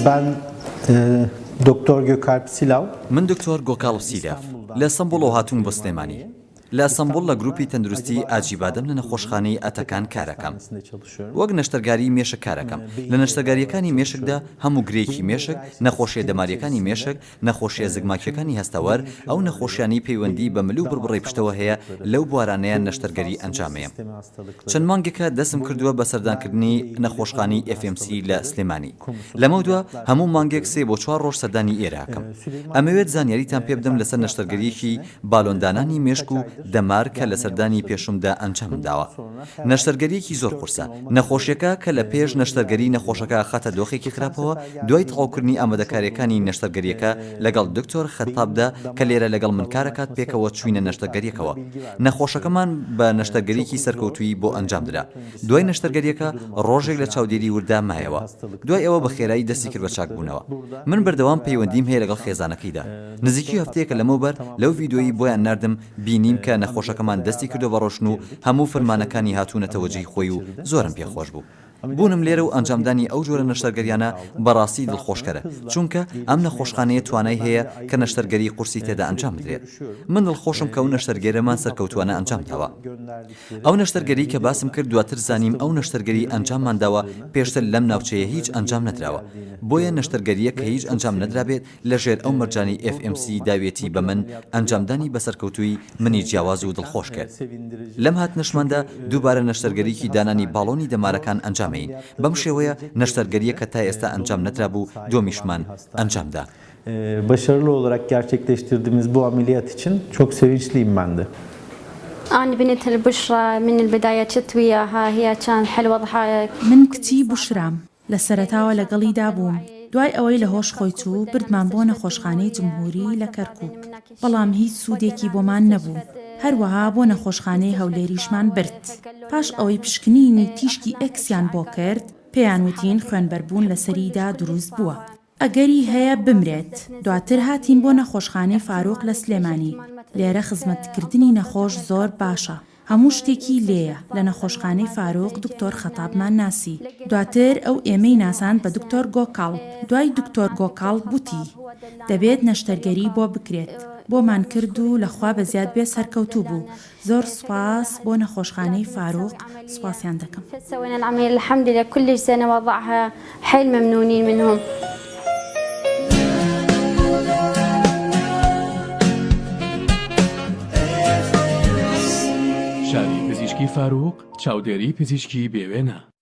Ben Doktor Gökalp Silav. من دکتۆر گۆکاڵپ سیلاڤ، لە ئەستەنبوڵەوە هاتووم بۆ سلێمانی. لە ئەستەنبوڵ لە گروپی تەندروستی ئاجیبادەم لە نەخۆشخانەی ئەتەکان کارەکەم. وەک نەشتەرگاری مێشک کارەکەم. لە نەشتەرگارییەکانی مێشکدا هەموو گرێیەکی مێشک، نەخۆشییە دەمارییەکانی مێشک، نەخۆشییە زگماکییەکانی هەستەوەر، ئەو نەخۆشیانەی پەیوەندی بە مل و بڕبڕەی پشتەوە هەیە لەو بوارانەیان نەشتەرگەری ئەنجامەیەم. چەند مانگێکە دەستم کردووە بە سەردانکردنی نەخۆشخانەی FMC لە سلێمانی. لەمەودوا هەموو مانگێک سێ بۆ چوار ڕۆژ سەردانی ئێرە ئەکەم. ئەمەوێت زانیاریتان پێ بدەم لەسەر نەشتەرگەرییەکی بالۆندانانی مێشک و دەمار کە لە سەردانی پێشوومدا ئەنجامم داوە. نەشتەرگەرییەکی زۆر قورسە. نەخۆشیەکە کە لە پێش نەشتەرگەری نەخۆشەکە ئەخاتە دۆخێکی خراپەوە، دوای تەواوکردنی ئامادەکارییەکانی نەشتەرگەرییەکە لەگەڵ دکتۆر خەتابدا کە لێرە لەگەڵ من کارەکات پێکەوە چووینە نەشتەرگەرییەکەوە. نەخۆشەکەمان بە نەشتەرگەرییەکی سەرکەوتوویی بۆ ئەنجامدرا. دوای نەشتەرگەرییەکە ڕۆژێک لە چاودێری ورددا مایەوە. دوای ئەوە بە خێرایی دەستی کرد بە چاکبوونەوە. من بەردەوام پەیوەندیم هەیە لەگەڵ خێزانەکەیدا. نزیکی هەفتەیەکە لەمەوبەر لەو ڤیدیۆیەی بۆیان ناردم بینیم کە نەخۆشەکەمان دەستی کردوە بە ڕۆشتن و هەموو فرمانەکانی هاتوونەتەوە جێی خۆی و زۆرم پێ خۆش بوو بوونم لێرە و ئەنجامدانی ئەو جۆرە نەشتەرگەریانە بەڕاستی دڵخۆشکەرە چونکە ئەم نەخۆشخانەیە توانای هەیە کە نەشتەرگەری قورسی تێدا ئەنجام بدرێت من دڵخۆشم کە ئەو نەشتەرگەرەمان سەرکەوتوانە ئەنجام داوە ئەو نەشتەرگەری کە باسم کرد دواتر زانیم ئەو نەشتەرگەری ئەنجاممان داوە پێشتر لەم ناوچەیە هیچ ئەنجام نەدراوە بۆیە نەشتەرگەریەک کە هیچ ئەنجام نەدرابێت لە ژێر ئەو مەرجانەی FMC داویەتی بە من، ئەنجامدانی بە سەرکەوتوویی منی جیاواز و دڵخۆش کرد. لەم هاتنەشماندا دووبارە نەشتەرگەریی دانانی باڵۆنی دەمارەکان ئەنجامەین. بەم شێوەیە نەشتەرگەرییەک کە تا ئێستا ئەنجام نەدرابوو دووەمیشمان ئەنجامدا. Başarılı olarak gerçekleştirdiğimiz bu ameliyat için çok sevinçliyim ben de. أنا بنت البشرى من البداية كنت وياها هي كان حلوة وضعها. من کچی بوشرام. لە سەرەتاوە لەگەڵیدا بووم، دوای ئەوەی لە هۆش خۆی چوو بردمان بۆ نەخۆشخانەی جمهوری لە کەرکوک، بەڵام هیچ سوودێکی بۆمان نەبوو، هەروەها بۆ نەخۆشخانەی هەولێریشمان برد، پاش ئەوەی پشکنینی تیشکی ئێکسیان بۆ کرد، پێیان وتین خوێنبەربوون لە سەریدا دروست بووە، ئەگەری هەیە بمرێت، دواتر هاتین بۆ نەخۆشخانەی فاروق لە سلێمانی، لێرە خزمەتکردنی نەخۆش زۆر باشە. هەموو شتێکی لێیە، لە نەخۆشخانەی فاروق دکتۆر خەتابمان ناسی، دواتر ئەو ئێمەی ناساند بە دکتۆر گۆکاڵ، دوای دکتۆر گۆکاڵ گوتی دەبێت نەشتەرگەری بۆ بکرێت، بۆمان کرد و لە خوا بەزیاد بێ سەرکەوتوو بوو، زۆر سوپاس بۆ نەخۆشخانەی فاروق سوپاسیان دەکەم. حيل ممنونين منهم. شاری پزیشکی فاروق چاودێری پزیشکی بێ وێنە.